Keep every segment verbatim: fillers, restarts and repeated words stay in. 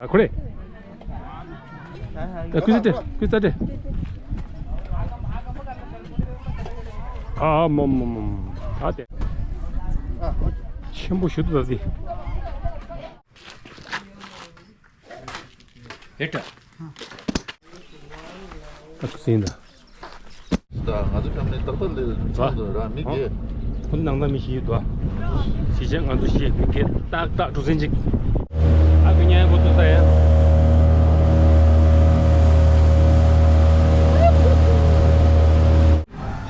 ཨ་ཁོ་རེ། ཨ་ཁུ་ཚ་དེ་ཁུ་ཚ་དེ། ཨ་མོ་མོ་མོ་མོ། ཨ་དེ། ཆེན་པོ་ཞུ་དུ་ད་དེ། ཨེ་ཏྲ། ཨ་ཁུ་སིན་ད། ད་ང་ཚོ་ཕ་མའི་ཏག་ཏག་ལས་ཚང་དུ་ར་མི་དགེ། ཁོ་ནང་ད་མི་ཤི་ཡོད་དོ། ཤི་ཆེན་ང་ཚོ་ཤི་མི་དགེ་ཏག་ཏག་གྲུ་སེན་ཅིག་ཨ་ཁུ་ཉན་ཁོ་ཚོ་ད་ཡ།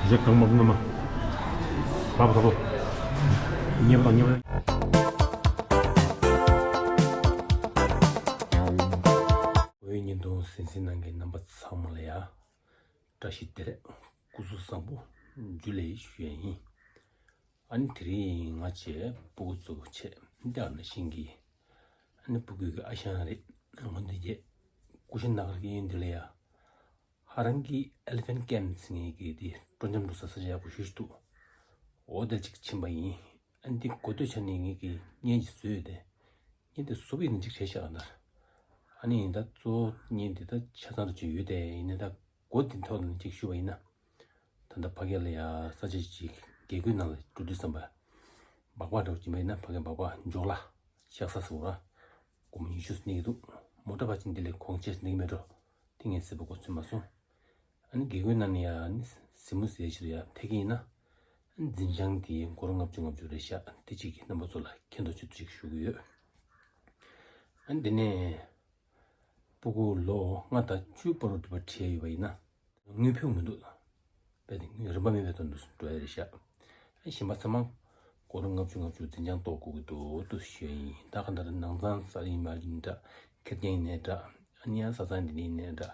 ཞེས་གང་མ་ནུ་མ། ལབ་ལབ། ཉེ་བ་དང་ཉེ་བ། བོད་ཉིན་དུ་ཟིན་ཟིན་ནང་གི་རྣམ་པ་ཚང་མ་ལ་ཡ། བཀྲ་ཤིས་བདེ་ལེགས་སྐུ་གཟུགས་བཟང་པོ་འཇུ་ལེ་ཞུ་ཡ་ཡིན། ཨ་ནི་དེ་རིང་ང་བཅས་སྤུ་གུ་གཙོ་བོ་བྱས་འདི་ཨ་ན་ཤིང་གི་ཨ་ནི་སྤུ་གུ་གི་ཨ་ཞང་རེད། ངོ་འདི་རྒྱས་ཀུ་ཤ་ན་གར་གི་ཡིན་འདི་ལ་ཡ། ཧ་རང་གི་Elephant Camp ཟེར་མཁན་གྱི་དེ་སྤྲོ་འཆམ་འགྲོ་ས་ས་ཆ་ཡག་པོ་ཞེ་པོ་ཅིག་འདུག་འོ་དེར་ཅིག་ཕྱིན་པ་ཡིན། ཨ་ནི་འདི་གོ་ཐོས་ཆ་ནས་ངེད་ཀྱིས་བརྙན་ཅིག་བཟོས་ཡོད་དེ། བརྙན་དེ་བཟོ་བའི་ནང་ཅིག་བྱས་བཞག་ན། ཨ་ནི་ཡིན་ད་གཙོ་བོ་བརྙན་དེ་ད་ཆ་ཚང་རུ་ཅིག་ཡོད་དེ་ཡིན་ན་ད་གོ་དེ་ཐོག་ནས་ཅིག་ཞུས་པ་ཡིན་ན། ད་ལྟ་ཕ་གི་ལ་ཡ་ས་ཆ་ཅིག་རྒྱལ་སྒོའི་ནང་ལ་འགྲོ་དུས་ཙམ་པ། སྦག་སྦག་འདྲ་བོ་ཅིག་མ་ཡིན་ན་ཕ་གི་སྦག་སྦག་འཇོག་ལ། ཤག་ས་སུ་ར། སྒོར་མོ་ཉི་ཤུ་ནས་ཀྱི་འདུག་མོ་ཊ་ཕར་ཕྱིན་དེ་ལས་གོང་ཆེ་ནས་ཀྱི་མེད་འགྲོ། དེ་ངས་གཟིགས་པ་གོ་ཚོད་མ་སོང་། ཨ་ནི་རྒྱལ་སྒོའི་ནང་ནས་ཡ་ཨ་ནི་གཟིགས་མོ་ཟེར་ཞིག་ཡ་ཐད་ཀྱི་ཡིན་ན། ཨ་ནི་འཛིན་བྱང་དེ་སྒོར་ལྔ་བཅུ་ལྔ་བཅུ་རེད་ཤག་དེ་གཅིག་གི་རྣམ་པ་ཚོ་ལ་མཁྱེན་རྟོགས་ཆེད་དུ་ཅིག་ཞུ་གི་ཡོད། ཨ་ནི་དེ་ནས། སྤུ་གུ་ལོ་ལྔ་དང་བཅུ་བར་དུ་བ་ཁྲིད་ཡོད་པ་ཡིན་ན། དངུལ་ཕོགས་མི་འདུག་དཔེ་དེ་དངུལ་རིན་པ་མེད་པའི་དོན་དུ་འགྲོ་ཡ་རེད་ཤག་གཞན་པ་ཚང་མ་སྒོར་ལྔ་བཅུ་ལྔ་བཅུ་འཛིན་བྱང་གཏོང་དགོས་ཀྱི་འདུག་ཏུ་ཞུ་ཡ་ཡིན། ད་ག་འདྲ་ནང་ཚང་ས་ཡིན་མ་ཡིན་འདྲ། ཁེར་རྐྱང་ཡིན་ནའི་འདྲ། ཨ་ནི་ཡང་ས་ཚང་འདི་ནས་ཡིན་ནའི་འདྲ།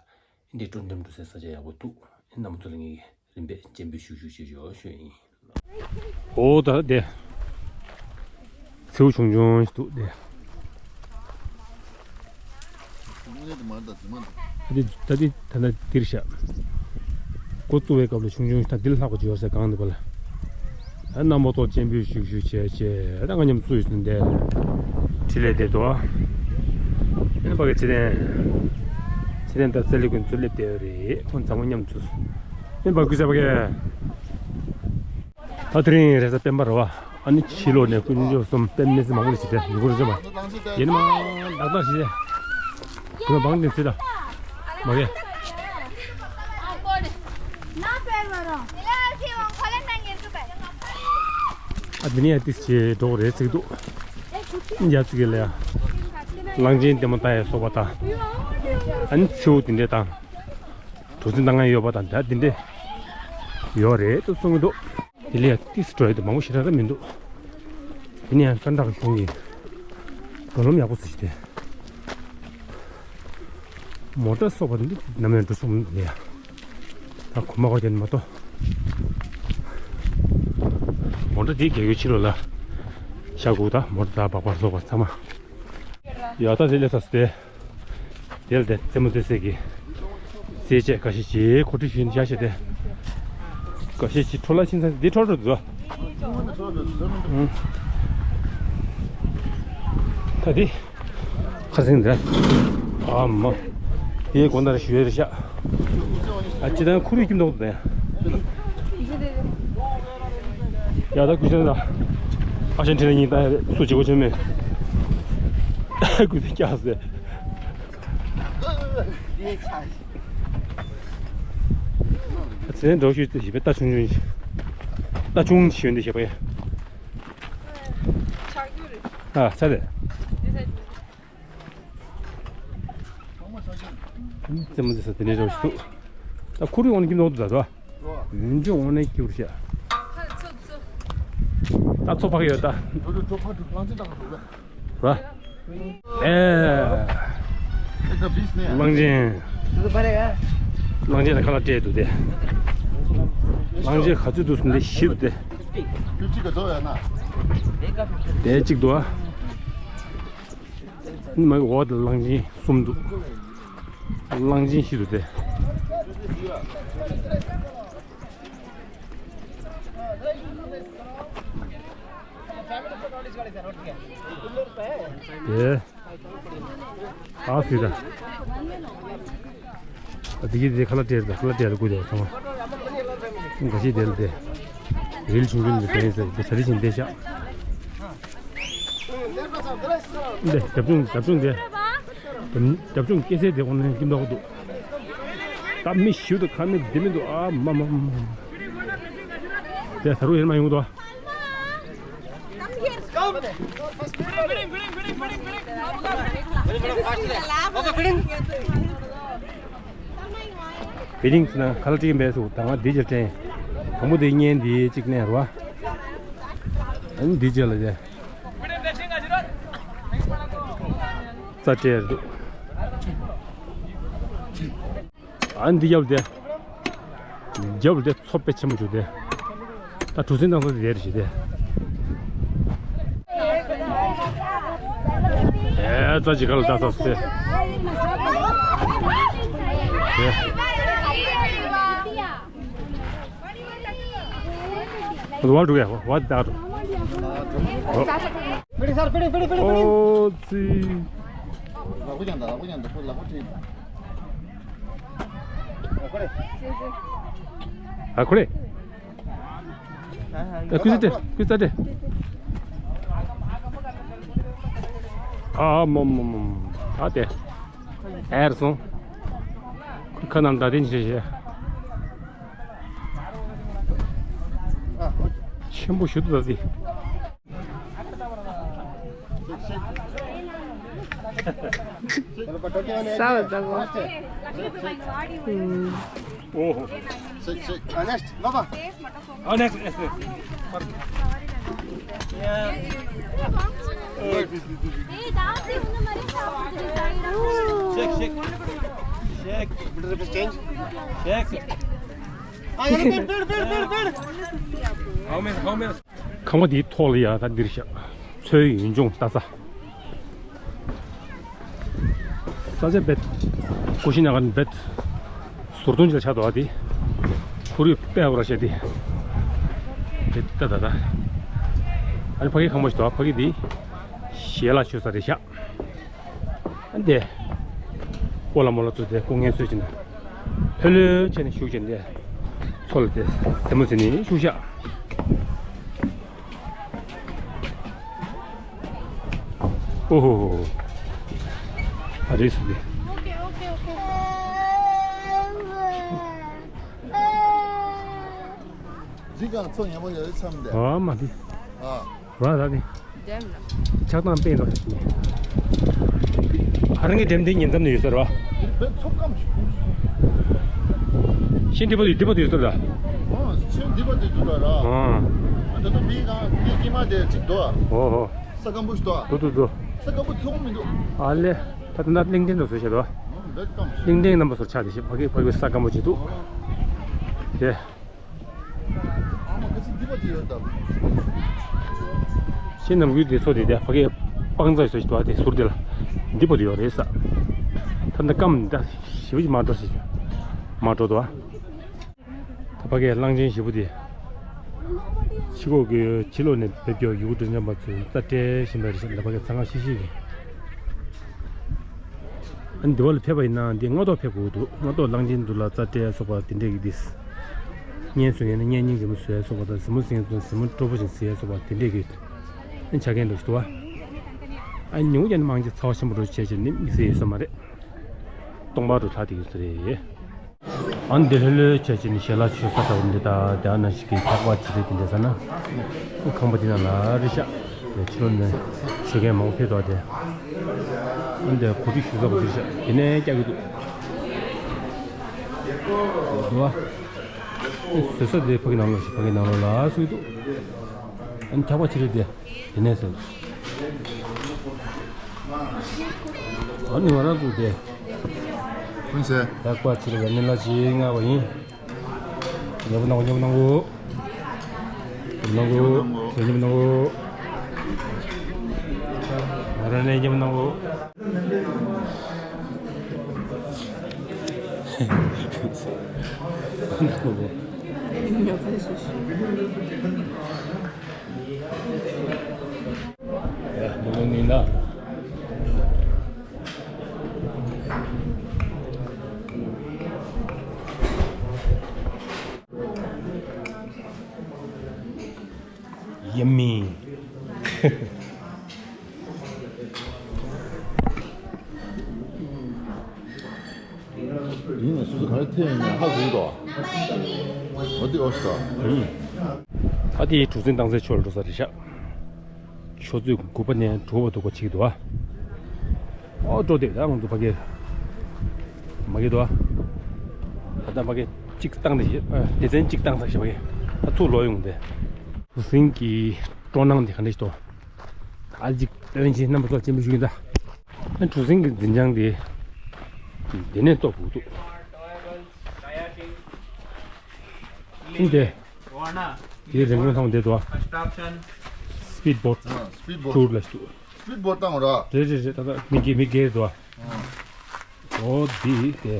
འདི་སྤྲོ་འཆམ་འགྲོ་སའི་ས་ཆ་ཡག་པོ་འདུག་ཨེ་རྣམ་པ་ཚོ་ལ་ངས་རིམ་པས་སྤྱན་འབུལ་ཞུ་ཞུ་ཞུ་ཞུ་ཞུ་ཡིན། འོ་ད་དེ། མཚེའུ་ཆུང་ཆུང་ཞིག་འདུག་དེ། ད་དེ་ད་དེ་ད་ལྟ་འདིར་བཞག་འགོ་བཙུགས་པའི་སྐབས་ལ་ཆུང་ཆུང་ཞིག་ད་འདིར་ལྷག་པ་ཅིག་ཡོད་ཟེར་གང་འདུག་ག་ལ། ཨ་རྣམ་པ་ཚོ་སྤྱན་འབུལ་ཞུ་ཞུ་བྱས་བྱས་ད་ང་མཉམ་བཙུགས་ཡོད་ཟིན་དེ། ཁྲི་ལས་དེ་འདུག་ཨ་ནི་ཕ་གི་ཚེ་བརྟན། ཚེ་བརྟན་དང་ཚེ་ལེགས་ཀུན་ཚོ་སླེབས་བསྡད་ཡོད་རེད། ཁོང་ཚང་མ་མཉམ་དུ། ཨ་ནི་ཕ་གི་ཚེ་ཕ་གི། ད་དེ་རིང་རེས་གཟའ་སྤེན་པ་རེད་བ། ཨ་ནི་ཕྱི་ལོགས་ནས་དཀོན་མཆོག་གསུམ་དཔེ་མི་སྲིད་མང་པོ་ཞིག་དེ་ཡོང་གི་རེད་ཟེར་བ། ཡིན་ན་མ་ཏག་ཏག་ཞིག་དེ། དེ་མ་བང་དེ་ཚོད་ད། མ་གས། ཨ་དེ་ནས་ཡ་ཏིས་ཆེ་འགྲོ་གི་རེད་ཚིག་འདུག་ཡ་ཚིག་གི་ལ་ཡ། གླང་ཆེན་ལྟད་མོ་ལྟ་ཡ་སོགས་པ་དང་། ཨ་ནི་མཚེའུ་དེ་འདྲས་དང་། གྲུ་གཟིངས་ལྟ་མཁན་ཡོད་པ་དང་ད་དེ་འདྲས་ཡོད་རེད་དུ་གསུང་གི་འདུག་དེ་ལས་ཏིས་འགྲོ་ཡ་དེ་མང་པོ་ཞེ་དྲག་མི་འདུག་དེ་ནས་ཡང་སྐར་འདྲ་གི་གཞུང་གི་འགྲོ་ལམ་ཡག་པོ་ཟེར་ཞིག་དེ། མོ་ཊ་སོགས་པ་འདི་ནམ་ཡང་འགྲོ་ཆོག་མི་འདུག་ལ་ཡ། ད་གོམ་པ་བརྒྱབ་ནས་མ་གཏོགས། མོ་ཊ་འདི་རྒྱག་ཡུལ་ཕྱི་ལོགས་ལ་བཞག་དགོས། ད་མོ་ཊ་དང་སྦག་སྦག་སོགས་པ་ཚང་མ། ཡ་ད་དེ་ལས་ཚར་སོང་སྟེ། དེ་ལ་དེ་རྩེད་མོ་རྩེ་སའི་གི་རྩེད་ཆས་འགའ་ཤས་ཅིག་གོ་སྒྲིག་ཞུས་ནས་བཞག་བཞག་སྟེ། འགའ་ཤས་ཅིག་འཕྲོ་བརླག་ཕྱིན་ཚར། འདི་འཕྲོ་བརླག་འགྲོ། ད་འདི་ཁ་སེང་འདི་ར། ཨ་མ། དེའི་དགོང་དག་རེ་ཞུ་ཡས་རེད་ཤག་ཨ་ཅི་དང་ཁུ་རུ་ཁྱིམ་དང་དུ་དང་ཡ། ཡ་ད་ཀུ་ཤ་ད། ཨ་ཞང་ཁྲིད་ལ་ཉིན་ད་སུ་བྱེད་གོ་ཆོད་མེད། ཀུ་ཤ་སྐྱག་ཟེར། ཚེ་འགྲོ་ཤུལ་དུ་ཞིག་པའི་རྟ་ཆུང་ཆུང་ཞིག་རྟ་ཆུང་ཞིག་ཡོད་འདི་ཞེས་པ་ཡ། ཨ་ཚ་རེད། རྩེད་མོ་རྩེ་ས་དེ་ནས་རོགས་ཤིག་འདུག་ད་ཁོར་ཡུག་འོང་ནས་ཀྱི་འདུག་ད་དོ། ཡུན་ཅུང་འོང་ནས་ཀྱི་བུར་ཤ། ད་ཚོ་ཕག་ཡོད་ད། ར། ཨེ། གླང་ཆེན། གླང་ཆེན་ལ་ཁ་ལག་སྤྲད་འདུག་དེ། གླང་ཆེན་ག་ཚོད་འདུག་སུ་འདི་ཤི་འདུག་དེ། དེ་གཅིག་འདུག་ཨ། མ་འོག་ཏུ་གླང་ཆེན་གསུམ་འདུག་གླང་ཆེན་བཞི་འདུག་སྟེ། དེ། ཨ་སི་ད། ཨ་དེ་གི་དེ་ཁ་ལག་སྤྲད་ད་ཁ་ལག་སྤྲད་ལ་བསྐུར་དེ་ཚང་མ། འགའ་ཤས་དེ་ལ་དེ། རིལ་ཆུང་ཆུང་དེ་ཟེར་ཡིན་ཟེར་དེ་གྲ་རི་བཞིན་དེ་ཤག་འདི་རྒྱབ་ལྗོངས་རྒྱབ་ལྗོངས་དེ། རྒྱབ་ལྗོངས་སྐྱེ་སའི་དེ་འོང་ནས་ཀྱིན་མདོག་འདུག་ད་མི་ཞིག་ཏུ་ཁ་མི་བདེ་མི་འདུག་ཨ་མ་མ་མ། དེ་ད་རུང་ཡར་མ་ཡོང་འདུག་ཕི་ལིང་ཟེར་ན་ཁ་ལག་སྤྲད་ཀྱིན་པས་སུ་ད་ང་འདི་ཅིག་སྤྲད། དང་པོ་དེ་བརྙན་འདི་གཅིག་གནས་རོ། ཨ་ནི་འདི་རྗེས་ལ་དེ་རྩ་སྤྲད་འདུག་ཨ་འདི་རྒྱབ་ལ་དེ། རྒྱབ་ལ་དེ་མཚོ་དཔེ་ཆེན་པོ་བྱུང་སྟེ། ད་གྲུ་གཟིངས་བཏང་ས་དེ་དེར་བྱེད་དེ། ཨེ་རྩ་ཅིག་ག་ལ་ལྟ་ས་སྟེ། དེ། What do you have? What that? ཨོ་ཙི། ཨ་ཁོ་རེ། ཨ་ཁུ་ཙི་ཏེ་ཁུ་ཙི་ཏེ། ཨ་མོ་མོ་མོ། ཨ་ཏེ། ཨེར་སོང་། ཁུ་ཁ་ནང་ད་དེ་ཉི་ཤེ་ཤེ། ཆེན་པོ་ཞུ་དུ་ད་དེ། ས་བ་ད་བ། ཨུམ། ཨོ་ཧོ། Shake, shake. Uh, next, Baba. Oh, next, next, next. Yeah. Shake, shake. Shake. Little bit change. Shake. Ah, yeah, build, build, build, build. How many, how many? ཁང་པ་འདིའི་ཐོག་ལ་ཡ་ད་འདིར་ཤག་མཚོའི་ཡུལ་ལྗོངས་ལྟ་ས། ས་ཆ་རྦད། ཀོ་ཤི་ན་གར་རྦད། ཟུར་ཐོན་ཅིག་ལ་ཆགས་འདུག་ཨ་དེ། ཁོར་ཡུག་དཔེ་ཡག་པོ་ར་ཤག་དེ། དེ་ལྟ་ད་ད། ཨ་ནི་ཕ་གི་ཁང་པ་ཞིག་འདུག་ཕ་གི་དེ། ཞལ་ལག་མཆོད་ས་རེད་ཤག་ཨ་འདི། སྐོར་ལ་མོ་ལ་ཚུར་དེ་སྐུ་ངལ་གསོས་ཕྱིན། ལྷོད་ལྷོད་བྱས་ནས་བཞུགས་བྱས་ནས། མཚོ་ལ་དེ་དེ་མོ་ཟིན་ནས་བཞུགས་ཤག་ཨོ་ཧོ་ཧོ། ཨ་རེད་སུ་དེ། འདི་གང་མཚོ་ཉེ་པོ་ཡོད་མཚམས་དེ། ཨ་མ་དེ། ཨ། ར་ར་ནི། ཆགས་སྡང་དཔེ་འདྲ་ཞིག་ནི། ཨ་རང་གི་འགྲེམས་སྟེང་ཉིན་མཚམས་ནས་ཡོད་ས་རེད་བ། དཔེ་ཚོགས་སྐམ་ཞིག་ཁུངས་སོང་། ཤིང་འདི་པ་དེ་འདི་པ་དེ་ཡོད་ས་རེད། ཨ་ཤིང་འདི་པ་དེ་འདུག་ལ་ར། ཨ། ད་ལྟ་འདི་གང་འདི་དཀྱིལ་མ་དེ་གཅིག་འདུག་ཨ། ཨོ་ཧོ། ས་སྐམ་པོ་ཞིག་འདུག་ཨ། འདུག་འདུག་འདུག་ས་སྐམ་པོ་ཚོགས་མི་འདུག་ཨ་ལེ། ད་ལྟ་ན་གླིང་ཕྲན་དུ་བཟོས་བྱས་འདུག་ཨ། དཔེ་སྐམ་ཞིག་གླིང་ཕྲན་རྣམ་པ་ཚོར་ཆགས་ཏེ་ཞིག་ཕ་གི་ཕ་གི་ས་སྐམ་པོ་ཅིག་འདུག་དེ། ཤིང་ནམ་རྒྱུན་དེ་ཚོ་དེ་དེ་ཕ་གིའི་སྤང་རྩྭ་ཡོད་ས་ཞིག་འདུག་དེ་ཟུར་དེ་ལ་འདི་པོ་དེ་ཡོད་རེད་ས། ད་ནི་སྐམ་ད་ཞེ་པོ་ཅིག་མ་འགྲོ་ཞིག་མ་འགྲོ་འདུག་ད་ཕ་གིའི་གླང་ཆེན་ཞེ་པོ་དེ་ཕྱི་ལོགས་ཀྱི་ཕྱི་ལོགས་ནས་ཕེབས་ཀྱི་ཡུལ་གྲུ་འགྲིམ་པ་ཚོས་རྩྭ་སྤྲད་བཞིན་པ་རེད་ཤག་ད་ཕ་གིའི་ཚ་ང་ཤི་ཤི་གི་ཨ་ནི་འདི་བ་ལ་ཕེབས་པ་ཡིན་ན་འདི་སྔ་ཐོག་ཕེབས་དགོས་འདུག་སྔ་ཐོག་གླང་ཆེན་འདི་ལ་རྩྭ་སྤྲད་སོགས་པ་དེ་འདྲས་ཀྱི་འདི། གཉེན་བཟོ་མཁན་ནི་གཉེན་སྙིང་རྗེ་མོ་བཟོ་ཡ་སོགས་པ་དང་གཟིགས་མོ་བཟོ་མཁན་ཚོ་གཟིགས་མོ་སྤྲོ་པོ་ཞིག་བཟོ་ཡ་སོགས་པ་དེ་འདྲས་ཀྱི་ཨ་ནི་ཆ་རྐྱེན་འདྲ་ཞིག་འདུག་བ། ཨ་ནི་ཉིན་གུང་ཡང་ནི་མང་ཆེ་ཚ་བ་ཆེན་པོ་འདྲ་བྱས་བྱས་ནི་དམིགས་བསལ་ཡོད་ས་མ་རེད། སྟོང་པ་རུ་ལྷག་བསྡད་ཡོད་ས་རེད། ཨ་ནི་འདི་ལྷོད་ལྷོད་བྱས་བྱས་ནི་ཞལ་ལག་མཆོད་ས་འདྲ་བོ་འདི་དང་དེ་ཨ་ན་ཞིག་གི་འཁྱག་པ་བྱེད་རེས་དེ་འདྲ་ཟ་ན། ཁང་པ་འདི་ནང་ལ་རེད་ཤག་དེ་ཕྱི་ལོགས་ནས་བཟོ་མཁན་མང་པོ་ཕེབས་འདུག་དེ། ཨ་ནི་འདི་གོ་སྒྲིག་ཞུ་ས་གོ་སྒྲིག་ཤག་དེ་ནས་རྒྱག་གི་འདུག་འདུག་བ། བཟོ་ས་དེ་ཕ་གི་ནང་ལོགས་ཤིག་ཕ་གི་ནང་ལོགས་ལ་སུ་འདུག་ཨ་ནི་འཁྱག་པ་ཕྱི་རེད་དེ། དེ་ནས་ཟེར། ཨ་ནི་ང་རང་ཚོ་དེ། ཀུན་གསལ། ཡག་པ་ཕྱི་རེད་བའི་སྨན་བླ་ཅིག་མངགས་པ་ཡིན། ཉེ་པོ་གནང་གོ་ཉེ་པོ་གནང་གོ་ཉེ་པོ་གནང་གོ་ཉེ་པོ་གནང་གོ་ང་རང་ནས་ཉེ་པོ་གནང་གོ་ཉོ་ཁ་ཤིག་ཡ། མི་ལོ་ནི་ལ། Yummy. ཡིན་ནས་སོ་སོ་ག་རེ་ཐེབས་ཡིན་ན་ཧ་གོ་གི་འདུག་འོ་དེ་ཨོ་ཤི་ཀ་ཨ་དེ་གྲུ་གཟིངས་བཏང་སའི་ཕྱོགས་ལ་འགྲོ་ས་རེད་ཤག་ཆུ་ཚོད་དགུ་པ་ནས་དྲུག་པ་འདུག་གོ་ཅིག་འདུག་ཨ། ཨོ་འགྲོ་དེ་ད་ང་ཚོ་ཕ་གི་མ་གི་འདུག་ཨ། ད་ལྟ་ཕ་གི་གཅིག་བཏང་དེ་ཞེས་སྡེ་ཚན་གཅིག་བཏང་ཚར་ཞེས་ཕ་གི་ད་ཚུར་ལོག་ཡོང་དེ། གྲུ་གཟིངས་ཀྱི་སྤྲོ་སྣང་དེ་ག་འདྲ་ཞིག་འདུག་ད་ཅིག་སྟོན་ཆེན་རྣམ་པ་ཚོ་ལ་སྤྱན་འབུལ་ཞུ་གི་ཡིན་ད། ཨ་གྲུ་གཟིངས་ཀྱི་འཛིན་བྱང་དེ་འདི་ནས་རྟོགས་དགོས་འདུག་ཨིན་ཏེ། དེའི་རིན་གོང་ཚང་མ་འདི་འདུག་ཨ། Construction. Speed boat. ཨ། Speed boat. Tour ལ་ཞུ། Speed boat བཏང་བ་ར། རེད་རེད་རེད། ད་ལྟ་མི་སྒེར་མི་སྒེར་འདུག་ཨ། ཨ། འོ་འདི་དེ།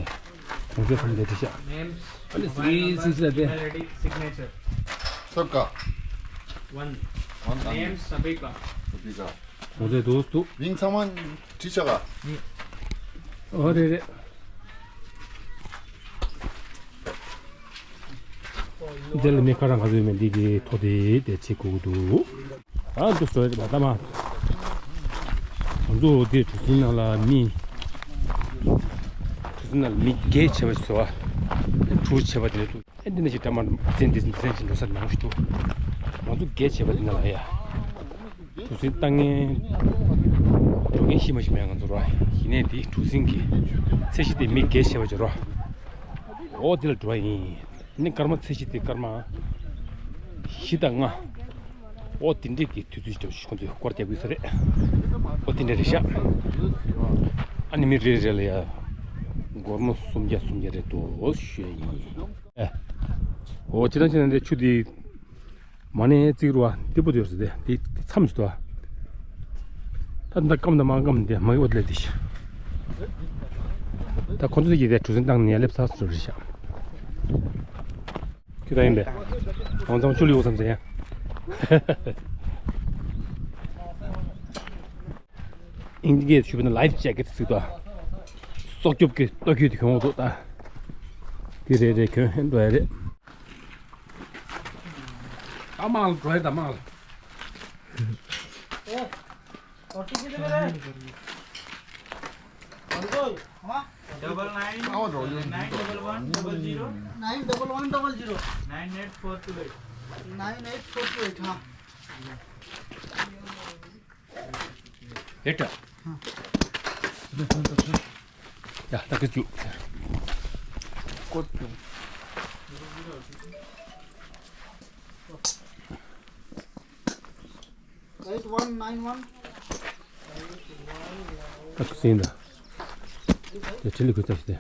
གྲོང་ཁྱེར་ཚང་མ་འདི་བྲིས་ཤག Names, ཨ་ནི་mobile སི་number, སི་ལ་དེ། Email I D, signature. सबका। One। One time। Names सभी का। सभी का। འོ་དེ་འདུག་འདུག་མིང་ཚང་མ་བྲིས་ཤག་ག་ཨོ་རེད་རེད། འདི་ལ་མི་ཁ་རང་ག་ཚོད་མེད་འདི་གི་ཐོ་དེ་དེ་བྱེད་དགོས་ཀྱི་འདུག་ཨ་འདུག་སོ་རེད་པ་ད་མ། ང་ཚོ་འདི་གྲུ་གཟིངས་ནང་ལ་མི། གྲུ་གཟིངས་ནང་ལ་མི་བརྒྱད་བྱས་པ་ཞིག་ཟེར་བ། དྲུག་བྱས་པ་དེ་འདྲ་འདུག་ཨེ་འདི་འདྲ་ཞིག་འདྲ་མ་འཛིན་འདི་འཛིན་འཛིན་ཞིག་འགྲོ་ས་མང་ཞིག་འདུག་ང་ཚོ་བརྒྱད་བྱས་པ་འདི་ནང་ལ་ཡ། གྲུ་གཟིངས་བཏང་མཁན། འགྲོ་མཁན་ཤི་མ་ཤི་མེད་ང་ཚོ་ར། ཡིན་ནའི་འདི་གྲུ་གཟིངས་ཀྱི་ཚད་གཞི་དེ་མི་བརྒྱད་བྱས་པ་ཅིག་ར། འོ་འདི་ལ་འགྲོ་བ་ཡིན། ནི་སྐར་མ་ཚད་གཞི་དེ་སྐར་མ་བཞི་དང་ལྔ། འོ་དེ་འདྲས་ཀྱི་དུས་ཚོད་ཅིག་ཁོང་ཚོས་སྐོར་རྒྱག་དགོས་ས་རེད། འོ་དེ་འདྲས་རེད་ཤག་ཨ་ནི་མི་རེ་རེ་ལ་ཡ། སྒོར་མོ་སུམ་བརྒྱ་སུམ་བརྒྱ་རེ་དོ་ཞུ་ཡ་ཡིན། ཨེ། འོ་ཅི་ལྟར་བྱས་ན་འདི་ཆུ་འདི་མ་ནས་རྩིག་རུ་བ་འདི་པོ་དེ་ཡོད་ཟེར་ཏེ་འདི་འདི་མཚམས་ཤིག་འདུག་ད་ད་སྐམ་དང་མ་སྐམ་འདི་མ་གི་འོ་དེ་ལས་འདི་ཤི། ད་ཁོ་ཚོ་གིས་དེ་གྲུ་གཟིངས་བཏང་ནས་སླེབས་ཚར་སོང་རེད་ཤག་ཁྱོད་ད་ཡིན་པས། ང་ཚང་ཆུ་ལི་འོ་བསམ་ཟེར་ཡ། ཨིན་ཇི་སྐད་ཞུས་པ་ན་ལའིཕ་ཇེ་ཀེཊ་ཟེར་དོ། སྲོག་སྐྱོབ་ཀྱི་ལྟོ་ཁྱོད་དེ་གྱོན་འོ་དོ་ད། དེ་རེད་རེད་གྱོན་འགྲོ་ཡ་རེད། ད་མང་འགྲོ་ཡ་ད་མང་། Double nine, nine double one double zero, nine double one double zero, nine eight four two eight. Nine eight four two eight, हाँ। Later. हाँ। ཡ་ད་གི་ཅུ། ཀོ་ཅུ། Eight one nine one. ད་གི་སིན་ད། ཡ་ཁྲི་ལི་གུ་ཚ་ཞིག་དེ།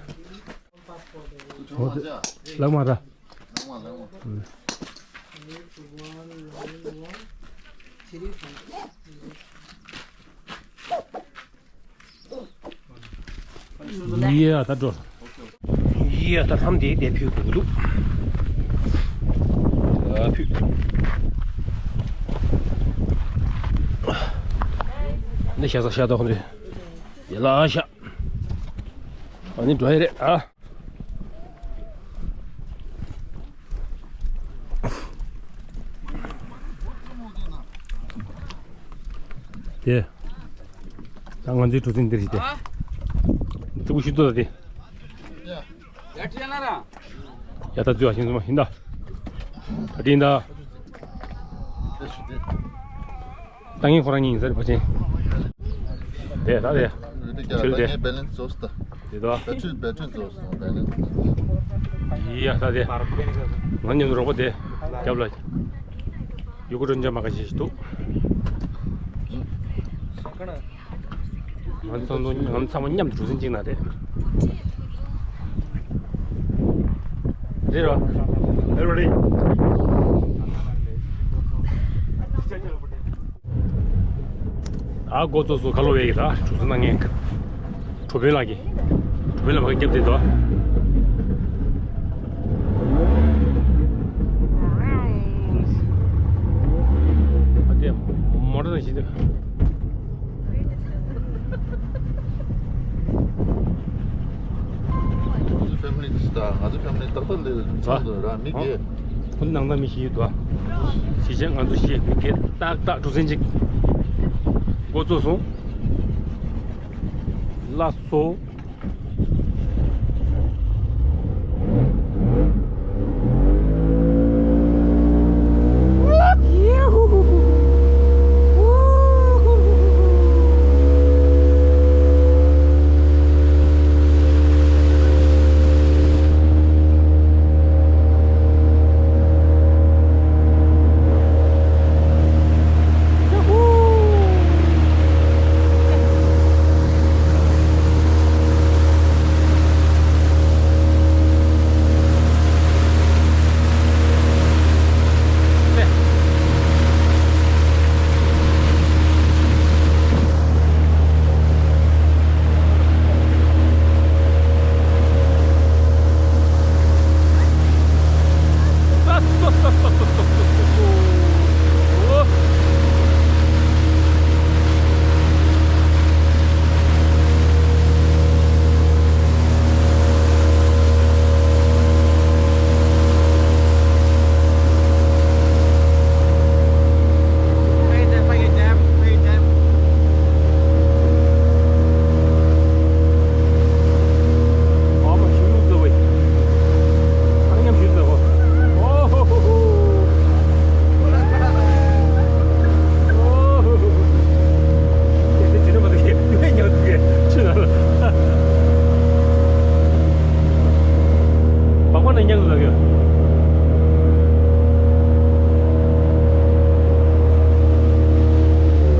འོ་དེ། ལག་མ་ར། ཡིས་ད་འགྲོ། ཡིས་ད་ལྷམ་དེ་དེ་ཕུད་དགོས་ཀྱི་འདུག་ད་ཕུད། འདི་ཤ་ཚ་ཤ་ཏོག་འདི། ཡ་ལ་ཤ། ཨ་ནི་འགྲོ་ཡི་རེད་ཨ། དེ། ད་ང་ཚོའི་གྲུ་གཟིངས་འདིར་ཞིག་དེ། ཙི་གུ་ཤི་ཏོ་ད་དེ། ཡ་ད་ཙི་བ་ཤིང་ཙི་མ་ཤིང་ད། ད་དྲིན་ད། ཏང་ཡིན་ཁོ་རང་ཉིད་ཡིན་ས་རེད་ཕ་ཆེན། དེ་ད་དེ། ཆུལ་དེ། ངའི་བེ་ལེན་སི་རྫོགས་སོང་ད། དེ་ད། བེ་ཊི་རི་བེ་ཊི་རི་རྫོགས་སོང་བེ་ལེན་སི། ཡིས་ཡ་ད་དེ། ང་མཉམ་དུ་རོགས་པ་དེ། རྒྱབ་ལ། ཡུ་གུ་རོན་ཅ་མ་ག་ཞིག་འདུག་ང་ཚང་མ་ང་ཚང་མ་མཉམ་དུ་གྲུ་གཟིངས་གཅིག་ན་རེད། རེད་རོ། རེད་རོ་རེད། ཨ་འགོ་ཚོགས་སུ་ཁ་ལོ་བས་ཡིན་ལ་གྲུ་གཟིངས་ན་ངས། གྲུ་དཔོན་ལགས་ཀྱིས། གྲུ་དཔོན་ལགས་མ་གི་རྒྱབ་དེ་དོ། ཨ་དེ་མོ་ཊ་ནང་བཞིན་དུ། ང་ཚོ་ཕྱམ་ནས་ཏག་ཏག་ལས་མཚམས་དུ་ར་མི་བརྒྱད། ཁོ་ནང་ལ་མི་བཞི་ཡོད་དོ། བཞི་ཆ་ང་ཚོ་བཞི་མི་བརྒྱད་ཏག་ཏག་གྲུ་གཟིངས་གཅིག་འགོ་བཙུགས་སོང་། ལགས་སོ།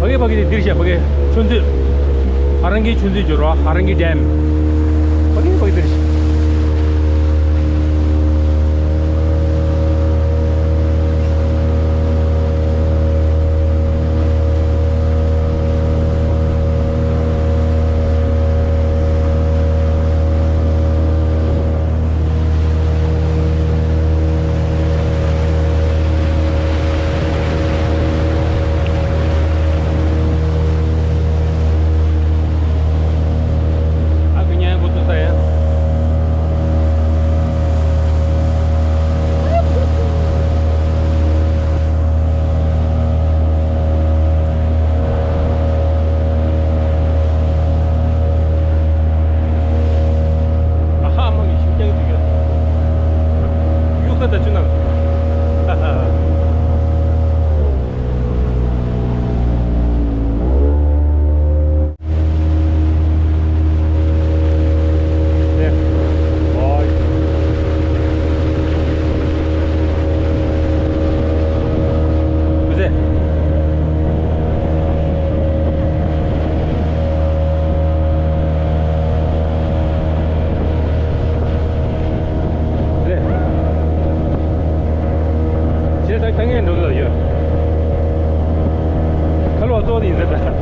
ཕ་གི་ཕ་གི་དེ་འདིར་བཞག་ཕ་གི་ཆུ་མཛོད། ཧ་རང་གི་ཆུ་མཛོད་འབྱོར་བ་ཧ་རང་གི་ཌེམ། ཕ་གི་ཕ་གི་འདིར་བཞག་ཨ་ཁུ་ཉན་འགོ་ཚུགས་ས་ཡ། ཨ་ཧ་མ་གི་ཤུགས་རྐྱང་འདུག་ག་གཡུག་ས་ད་ཆུ་ནང་། ཁྱེད་ད་ལྟ་ངས་འགྲོ་གི་ཡོད། ཁ་ལོ་བ་གཙོ་བོ་དེ་ཡིན་ཟེར་ད། སྐར་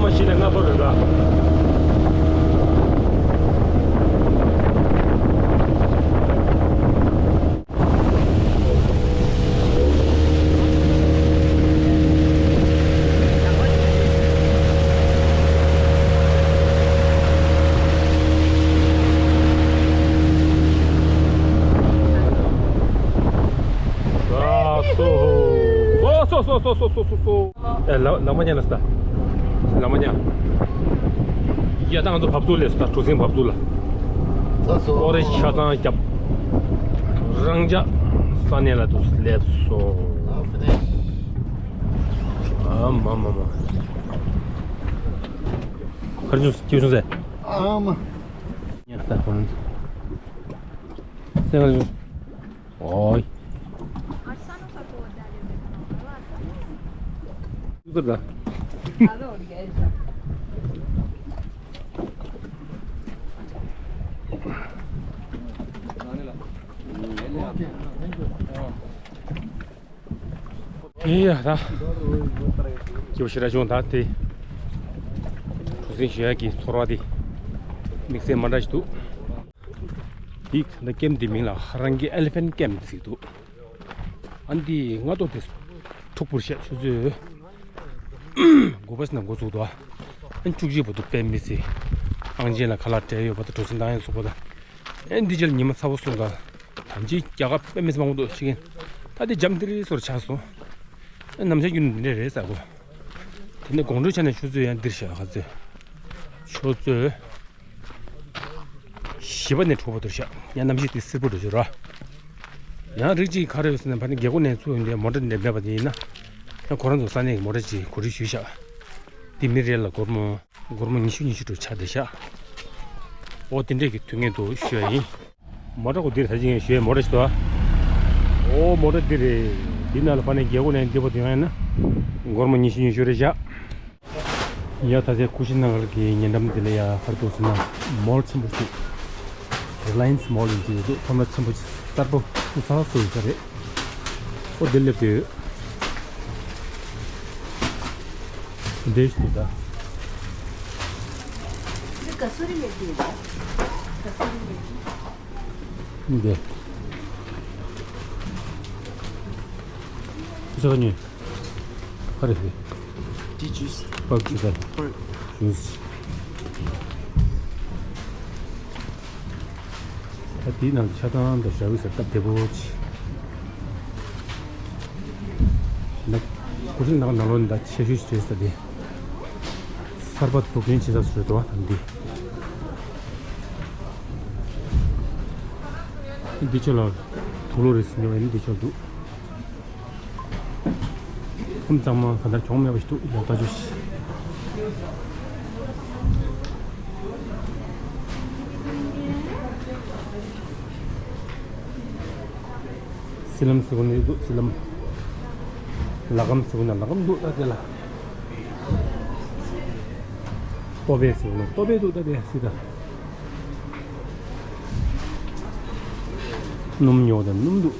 མ་བཞི་ནས་ལྔ་བར་རེད་ད། སོ་སོ་སོ་སོ། ཨེ་ལ་ལ་མ་ཉན་ལ་སྟ། ལ་མ་ཉན། ཡ་ད་ང་ཚོ་བབས་ཚུགས་ལས་སོ་ད་གྲུ་གཟིངས་བབས་ཚུགས་ལ། ལགས་སོ། ཀོ་རེ་ཆ་ཚང་རྒྱབ། རང་ཅག་ས་གནས་ལ་དུ་སླེབས་སོང་། ཨ་མ་མ་མ། ཁར་ཅུང་སྐྱེ་བྱུང་ཟེར། ཨ་མ། ཉན་ལྟ་ཧོན། སེ་ཁར་ཅུང་། ཨོའི། ཨ་ས་ནོ་ཁ་ཁོ་ད་ལེ་ཟེར་ཁ་ནོ་ཁ་ལ་ས། ད། ཨེ་ཡ་ད། སྐྱིད་པོ་ཞེ་དྲག་བྱུང་། ད་དེ་གྲུ་གཟིངས་ཞུ་ཡག་གི་ཚོར་བ་དེ་དམིགས་བསལ་མ་འདྲ་ཞིག་འདུག། འདི་ད་ལྟ་ཀེམ་འདི་མིང་ལ་ཧ་རང་གི་ཨེ་ལི་ཕེན་ཊི་ཀེམ་ཟེར་འདུག། ཨ་འདི་སྔ་ཏོག་དེ་འཁྲུག་པོར་བཤད་ཆུ་ཚོད་དགུ་པ་ཙམ་ནས་འགོ་བཙུགས་འདུག། ཨ་བཅུ་གཅིག་བར་དུ་དཔེ་མི་སྲིད། ཨང་ཅན་ལ་ཁ་ལག་སྤྲད་ཡོད་པ་དང་གྲུ་གཟིངས་བཏང་ཡག་སོགས་པ་དང་། ཨ་འདི་རྗེས་ལ་ཉི་མ་ཚ་པོ་སོང་ཙང་ད་ཅི་རྒྱ་གར་དཔེ་མི་སྲིད་མང་པོ་འདུག་ཤི་གིན། ད་འདི་འཇམ་ཐིང་ཐིང་སོར་ཆགས་སོང་། ཨ་ནམ་ཞག་རྒྱུན་དུ་འདི་འདྲ་རེད་ཟེར་གོ། དེ་ནས་དགོང་དྲོའི་ཆ་ནས་ཆུ་ཚོད་ཡང་འདིར་བཞག་ག་ཚོད། ཆུ་ཚོད་བཞི་པ་ནས་དྲུག་པ་དུ་བཞག། ཡང་གནམ་གཤིས་དེ་བསིལ་པོ་འགྲོ་ཞིག་ར། ཡང་རིགས་གཅིག་ག་རེ་ཡོད་ཟེར་ན། ཕ་ནི་རྒྱལ་སྒོ་ནས་ཚུར་ཡོང་དུས་མོ་ཊ་འདྲ་མེད་པ་དེ་ཡིན་ན། ཡང་ཁོ་རང་ཚོ་ས་གནས་ཀྱི་མོ་ཊ་ཅིག་གོ་སྒྲིག་ཞུས་བཞག། དེ་མི་རེ་ལ་སྒོར་མོ་སྒོར་མོ་ཉི་ཤུ་ཉི་ཤུ་དྲུག་ཆགས་བསྡད་ཤག། འོ་དེ་འདྲས་ཀྱི་དུས་ངན་དུ་ཞུ་ཡ་ཡིན། མོ་ཊ་གོ་འདིར་ད་ཅི་ངས་ཞུ་ཡའི་མོ་ཊ་ཞིག་འདུག། འོ་མོ་ཊ་འདི་རེད། འདི་ནང་ལ་ཕ་ནས་རྒྱལ་སྒོ་ནས་འདི་བར་དུ་ཡོང་ཡ་ན་སྒོར་མོ་ཉི་ཤུ་ཉི་ཤུ་རེད་ཤག། ཡ་ད་ལྟའི་ཀུ་ཤི་ན་གར་གྱི་ཉེ་འགྲམ་འདི་ལ་ཡ་ག་རེ་འདུག་ཟེར་ན། མོལ་ཆེན་པོ་ཞིག། རི་ལ་ཡན་སི་མོལ་ཡིན་གྱི་འདུག། ཁོམ་ར་ཆེན་པོ་ཞིག། གསར་པ་སུ་ས་སུ་ཡིན་ས་རེད། ཨོ་དེ་སླེབས་དུས། འདྲེས་ཏེ་ད། འདི་ཀ་སུ་རི་མེད་ཀྱི་ཡོད་པ། ཀ་སུ་རི་མེད་ཀྱི། འདི། ཟ་ཉོས། ག་རེ་རེད། འདི་ཇུས། པགས་ཇུས་དང་། ཇུས། ད་དེའི་ནང་ཆ་ཚང་དང་ཞབས་བྲོ་ཟེར་སྟབས་བདེ་པོ་ཆེ། ན། ཀུ་ཤུ་ནང་ནང་ལོགས་ནས་ད་ཆེ་ཤོས་ཤིག་རེད་ཟེར་ཏེ། གསར་པ་འཛུགས་སྐྲུན་བྱེད་ས་ཟེར་འདུག་བ་ད་འདི། འདི་ཆོ་ལ་དུག་ལོག་རེད་ཟེར་ཉོ་བ་ཡིན། འདི་ཆོ་འདུག། ཁོམ་ཚང་མ་ག་འདྲ་གྱོང་མེད་པ་ཞིག་འདུག། ཡག་ཐག་ཆོད་ཞིག། སི་ལམ་ཟེར་བ་ནི་འདུག། སི་ལམ། ལ་སྒམ་ཟེར་བ་ན་ལ་སྒམ་འདུག། ད་དེ་ལ་ལྟོ་ཕད་ཟེར་བ་ན་ལྟོ་ཕད་འདུག། ད་དེ་སི་ད་སྣུམ་ཉོ་དང་སྣུམ་འདུག།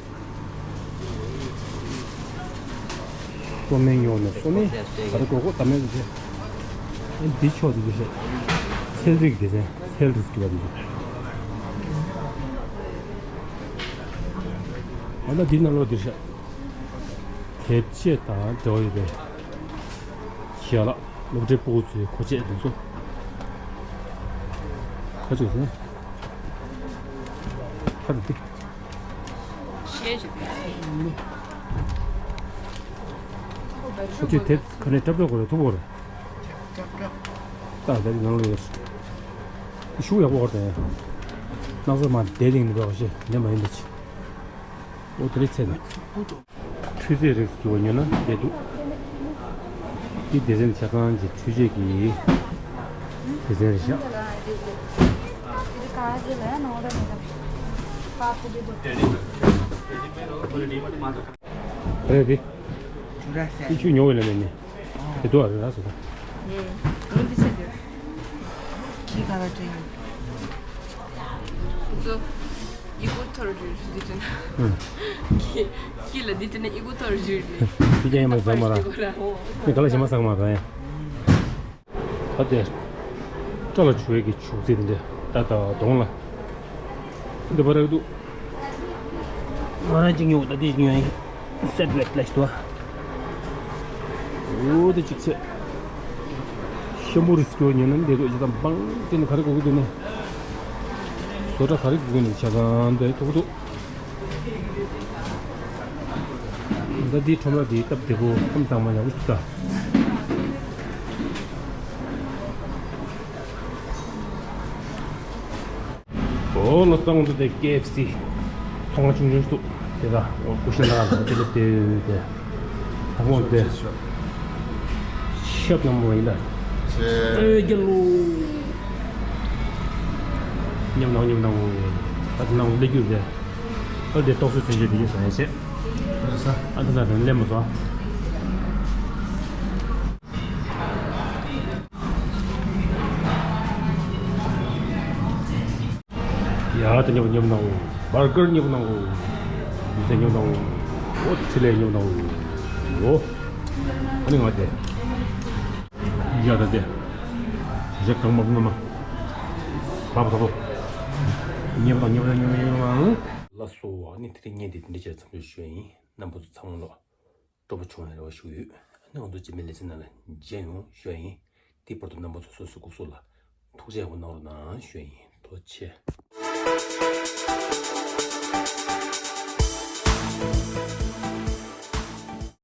སོ་སྨན་ཡོང་ན་སོ་སྨན། ག་རེ་དགོས་དགོས་ད་སྨན་དེ། ཨ་འདི་ཕྱོགས་དེ་འདི་ཤོག། ཚལ་རིགས་སྡེ་ཚན། ཚལ་རིགས་ཀྱི་བ་འདི། ཨ་ན་འདི་ནང་ལོགས་འདིར་ཤོག། དེབ་ཆས་དང་འབྲེལ་བ་ཡོད་པའི་ཞལ་ལག། སློབ་གྲྭའི་སྤུ་གུ་ཚོའི་མཁོ་ཆས་འདི་ཚོ། ཁ་ཅིག་ཟེར། ཁ་རུ་འདི། ཤེས་བྱ། ཁོ་ཚོས་དེབ་ག་ནས་སྐྲ་བྲེག་དགོས་རེད། ཐུག་དགོས་རེད། ད་ད་ནང་ལ་ཡོད། ཤུགས་ཡག་པོ་བར་དང་། སྣག་ཚ་མ་བསྡད་ལིང་ནི་འགྲོ་བ་ཞེས་ནས་མ་ཡིན་པ་ཅི། འོ་དེ་རེད་ཚེ་ན། འཕྲུལ་རྩལ་རིགས་སུ་གྱུར་པ་ཉོ་ན་བསྡད་འདུག། འདི་སྡེ་ཚན་ཆ་ཚང་གི་འཕྲུལ་ཆས་ཀྱི་སྡེ་ཚན་རེད་ཤག། རེད་དེ། ཅི་ཆུ་ཉོ་བའི་ལ་ནས་ནི། དེ་དུ་ཨ་རེ་ར་སོ། ཁྱི་ག་ལ་དྲན་ཡོད། ཨི་གོ་ཐོར་རེད་འདི་དྲན། ཁྱི་ཁྱི་ལ་འདི་དྲན་ཨི་གོ་ཐོར་རེད། དེ་ཀྱང་ཡང་མ་ཟ་མ་ར། ནི་ག་ལ་ཞེ་མ་ཟ་མ་ར་ཡང་། ད་དེ། སྐྲ་ལ་བྱུག་ཡས་ཀྱི་བྱུག་རྫས་འདི་འདྲ་ད་ད་གདོང་ལ། འདི་བ་རག་འདུག། ང་རང་གཅིག་ཉོ། ད་དེ་གཅིག་ཉོ་ཡིན། སེ་ཊི་ལེ་ཊི་ལ་ཞིག་འདུག། འོ་དེ་གཅིག་བྱས། ཤམ་བུ་རིས་སྐྱོ་ཉོ་ན་འདི་ཚོ་ཇི་ཙམ་བང་དེ་ནི་ག་རེ་དགོས་ཀྱི་འདུག་ནི། བཟོ་གྲྭ་ག་རེ་དགོས་ཀྱི་འདུག་ཆ་ཚང་འདི་ཐུག་འདུག། ད་འདི་ཁྲོམ་ར་འདི་སྟབས་བདེ་པོ་ཁམས་དྭངས་མ་ཡག་པོ་ཞིག་ད། ཨོ་ལོ་སང་དུ་དེ་ཀེ་ཨེཕ་སི་ཚོང་ཁང་ཆུང་ཆུང་ཞིག་འདུག། དེ་ད་ཀུ་ཤུ་ན་དེ་ལ་དེ་དེ་དང་པོ་དེ་ཤབ་ནང་མོ་ཡིན་ད། ཨེ་རྒྱལ་ལོ། ཉམས་ནང་ཉམས་ནང་ད་དེ་ནང་ལས་རྒྱུ་དེ། ཨ་དེ་ཏོག་ཙམ་ཚུན་ཆད་དེ་ཡོད་ས་ཡ་ཆེ། ཨ་ད་ད་དེ་ལས་མ་སོང་། ཡ་ད་མཉམ་མཉམ་གནང་། བར་ཀར་མཉམ་གནང་། མི་ཚེ་མཉམ་གནང་། འོ་ཕྲིན་ལས་མཉམ་གནང་། འོ། ཨ་ནི་ང་དེ། ཡ་ད་དེ། ཞེ་གང་མ་ངོ་མ། ལབ་ལབ། མཉམ་གནང་། མཉམ་གནང་། མཉམ་གནང་། ལགས་སོ། ཨ་ནི་དེ་རིང་བརྙན་དེ་འདི་འདྲ་བྱས་མཚམས་འཇོག་ཞུ་ཡ་ཡིན། རྣམ་པ་ཚོ་ཚང་མ་ལོ། སྤྲོ་པོ་བྱུང་བའི་རེ་བ་ཞུ་ཡོད། ཨ་ནི་ང་ཚོ་རྗེས་མའི་ལེ་ཚན་ནང་ལ་མཇལ་ཡོང་ཞུ་ཡ་ཡིན། དེའི་བར་དུ་རྣམ་པ་ཚོ་སོ་སོའི་སྐུ་གཟུགས་ལ་ཐུགས་རྗེ་ཆེ་གནང་རོགས་གནང་ཞུ་ཡ་ཡིན། ཐུགས་རྗེ་ཆེ།